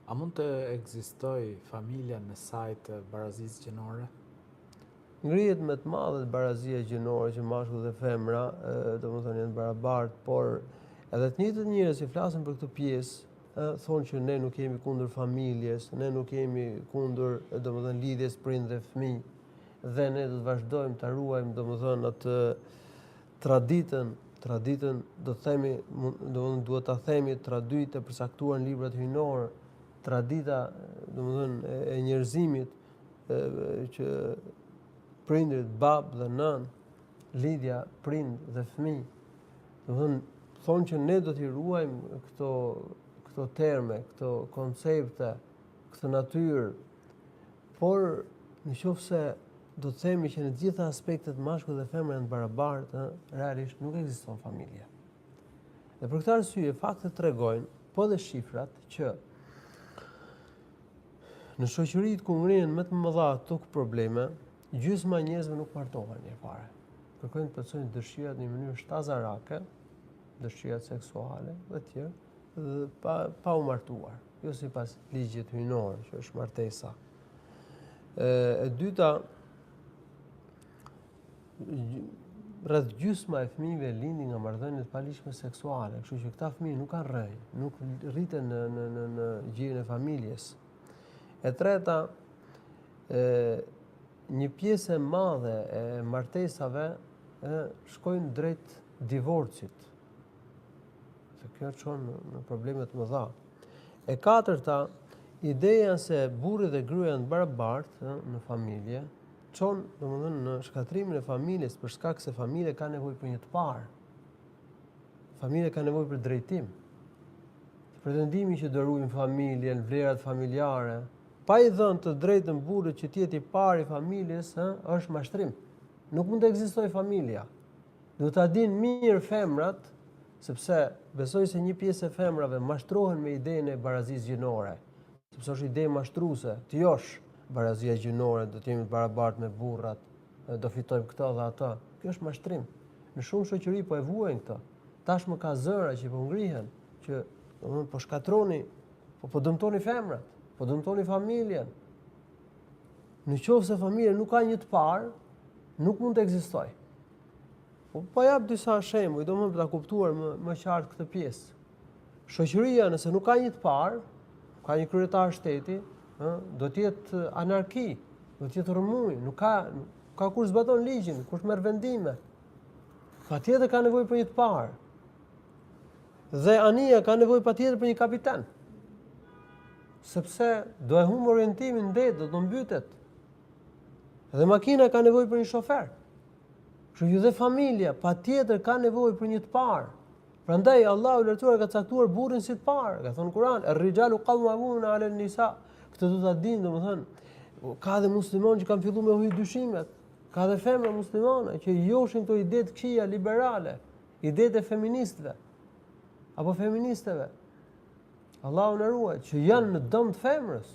A mund të ekzistojë familja në sajë të barazisë gjinore? Ngrihet me të madhe barazia gjinore që mashkulli dhe femra, domethënë janë të barabartë, por edhe të njëjtët njerëz që flasin për këtë pjesë, thonë që ne nuk jemi kundër familjes, ne nuk jemi kundër, domethënë lidhjes prind dhe fëmijë, dhe ne do të vazhdojmë ta ruajmë, domethënë atë traditën, traditën do të themi, domethënë duhet ta themi traditë e përcaktuar në librat hyjnorë, tradita, domethënë e njerëzimit e, që prindërit babë dhe nënë, lidhja prind dhe fëmijë, domethënë thonë që ne do t'i ruajmë këto këto terme, këto koncepte, këtë natyrë, Por, në qoftë se do të themi që në të gjitha aspektet mashkulli dhe femra janë të barabartë, realisht nuk ekziston familja. Dhe për këtë arsye faktet tregojnë, po edhe shifrat që në shoqëritë ku ngrihen më të mëdha këto probleme, gjysma e njerëzve nuk martohen një fare. Kërkojnë të plotësojnë dëshirat në një mënyrë shtazarake, dëshirat seksuale dhe të tjerë, dhe pa pa u martuar, jo sipas ligjit hyjnor që është martesa. E, e dyta rreth gjysma e fëmijëve lindin nga marrëdhënie të paligjshme seksuale, kështu që këta fëmijë nuk kanë rrënjë, nuk rriten në në në në gjirin e familjes. E treta, e një pjesë e madhe e martesave e shkojnë drejt divorcit. Se kjo çon në, në probleme të mëdha. E katërta, ideja se burri dhe gruaja janë të barabartë në familje, çon, domethënë, në shkatërrimin e familjes për shkak se familja ka nevojë për një të parë. Familja ka nevojë për drejtim. Pretendimi që do ruajmë familjen, vlerat familjare, pa i dhënë të drejtën burrit që të jetë i pari i familjes, ë, është mashtrim. Nuk mund të ekzistojë familja. Duhet ta dinë mirë femrat, sepse besoj se një pjesë e femrave mashtrohen me idenë e barazisë gjinore, sepse është ide mashtruese, të josh barazia gjinore, do të jemi të barabartë me burrat, do fitojmë këtë dhe atë. Kjo është mashtrim. Në shumë shoqëri po e vuajnë këtë. Tashmë ka zëra që po ngrihen, që domethënë po shkatërroni, po po dëmtoni femrat, po dëmtoni familjen. Në qoftë se familja nuk ka një të parë, nuk mund të ekzistojë. Po, po jap disa shembuj, domethënë për ta kuptuar më, më qartë këtë pjesë. Shoqëria nëse nuk ka një të parë, ka një kryetar shteti, ë, do të jetë anarki, do të jetë rrëmujë, nuk ka nuk ka kush zbaton ligjin, kush merr vendime. Patjetër ka nevojë për një të parë. Dhe anija ka nevojë patjetër për një kapiten. Sepse do e humbë orientimin në det, do të mbytet. Dhe makina ka nevojë për një shofer. Kështu që dhe familja patjetër ka nevojë për një të parë. Prandaj Allahu i lartësuar ka caktuar burrin si të parë, ka thënë në Kur'an, "Er-rijalu qawwamuna 'ala an-nisa." Këtë do ta dinë, domethënë, ka dhe muslimanë që kanë filluar me hy dyshimet, ka dhe femra muslimane që i joshin këto ide të këqija liberale, idetë e feministëve apo feministeve. Allahu na ruajt, që janë në dëm të femrës.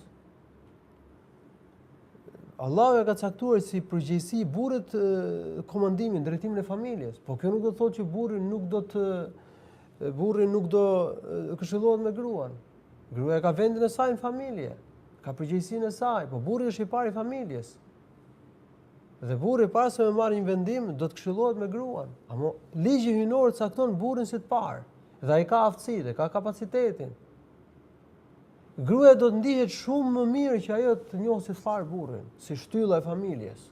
Allahu e ka caktuar si përgjegjësi burrit komandimin, drejtimin e familjes. Po kjo nuk do të thotë që burri nuk do të burri nuk do këshillohet me gruan. Gruaja ka vendin e saj në familje, ka përgjegjësinë e saj, po burri është i pari i familjes. Dhe burri para se me marrë një vendim do të këshillohet me gruan. Amo ligji hyjnor cakton burrin si të parë dhe ai ka aftësitë, ka kapacitetin. Gruaja do të ndihet shumë më mirë që ajo të njohë si të parë burrin, si shtylla e familjes.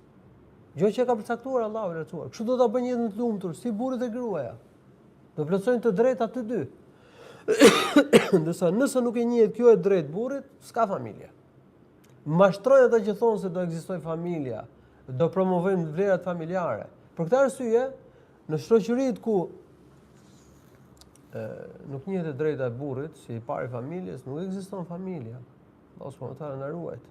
Gjë që e ka përcaktuar Allahu i lartësuar. Kështu do ta bëjë jetën të lumtur si burri dhe gruaja. Do plotësojnë të drejtat të dy. Ndërsa nëse nuk i njihet kjo e drejtë burrit, s'ka familje. Mashtrojnë ata që thonë se do ekzistojë familja, do promovojnë vlerat familjare. Për këtë arsye, në shoqëritë ku e, nuk njihet e drejta e burrit si i pari i familjes, nuk ekziston familja. Allahu subhanahu wa taala na ruajt.